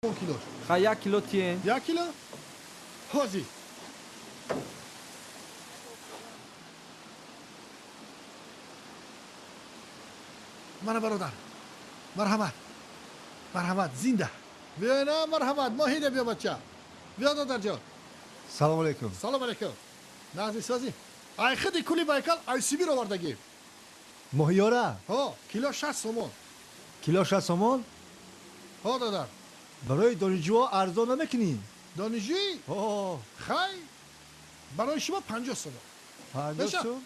Килош. Ха, як кило тиен. Як кило? Ҳозир. Мана, бародар, марҳамат, марҳамат, зинда. Биёна, марҳамат, моҳида биё, бача. Биё, додарҷон. Салом алейкум. Салом алейкум. Нағзи, созӣ? Ай худи кӯли Байкал, ай Сибир овардагӣ. Моҳиёра? Ҳо, кило 60 сомон. Кило 60 сомон? Ҳо, додар. Барои донишҷӯҳо арзон намекунӣ? Донишҷӯӣ? Ҳо. Хай, барои шумо 50 сомон. 50 Меша? Сом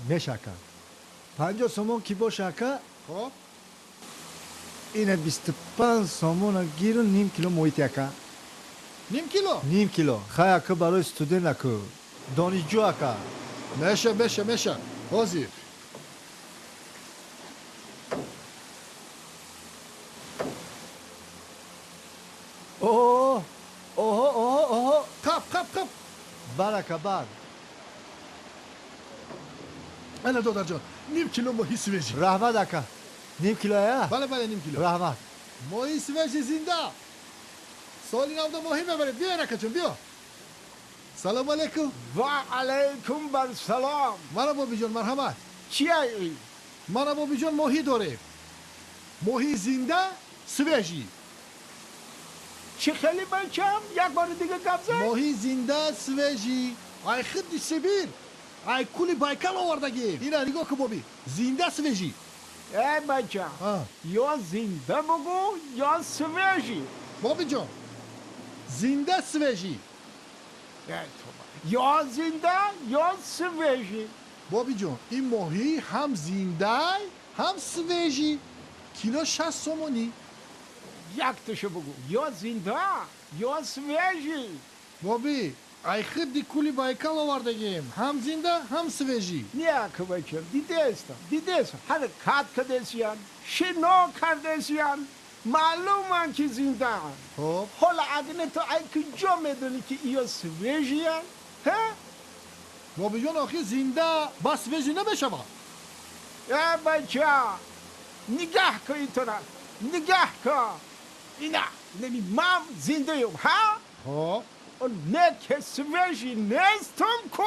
меша, ака. 50 сомон ки боша, ака. Хоб. Ина 25 сомона гиру, ним кило моҳити, ака. Ним кило? Ним кило. Хай, ака, барои студент, аку, донишҷӯ, ака. Меша, меша, меша, ҳозир. Оҳо, оҳо, оҳо, оҳо! Қап, қап, қап. Бар, ака, бар. Ана, додарҷон, ним кило моҳи свежий. Раҳмат, ака. Ним килоя? Бале, бале, ним кило. Раҳмат. Моҳи свежий, зинда. Соли навда моҳӣ мебаред. Биё, акаҷон, биё. Салому алейкум. Ва алайкум барсалом. Мана, бобиҷон, марҳамат. Чия ин? Мана, бобиҷон, моҳӣ дорем, моҳи зинда, свежий. Чӣ хеле, бачам? Як бори дига гап зан. Моҳи зинда, свежий, ай хидди Сибир, ай кӯли Байкал овардагем. Ина нигоҳ кун, боби, зинда, свежий. Эй, бачам, ё зинда бугӯ, ё свежий. Бобиҷон, зинда, свежий. Эй, тоба. Ё зинда, ё свежий. Бобиҷон, ин моҳӣ ҳам зиндай, ҳам свежий, кило 60 сомонӣ. Якташа бугӯ: ё зинда, ё свежий. Боби, ай хидди кӯли Байкал овардагем, ҳам зинда, ҳам свежий. Не, ака, бачам, дидестам, дидестам, ҳаракат кардесиян, шино кардесиян, маълуман ки зиндаан. Хоб. Ҳола агне ту ай куҷо медонӣ, ки иё свежий ян, ҳа? Бобиҷон, охир зинда ба свежий намешавад. Э, бача, нигаҳ кун, ин тараф нигаҳ кун. Ина неми ман зиндаюм, ҳа? Хоб. Не ки свежий нестам ку.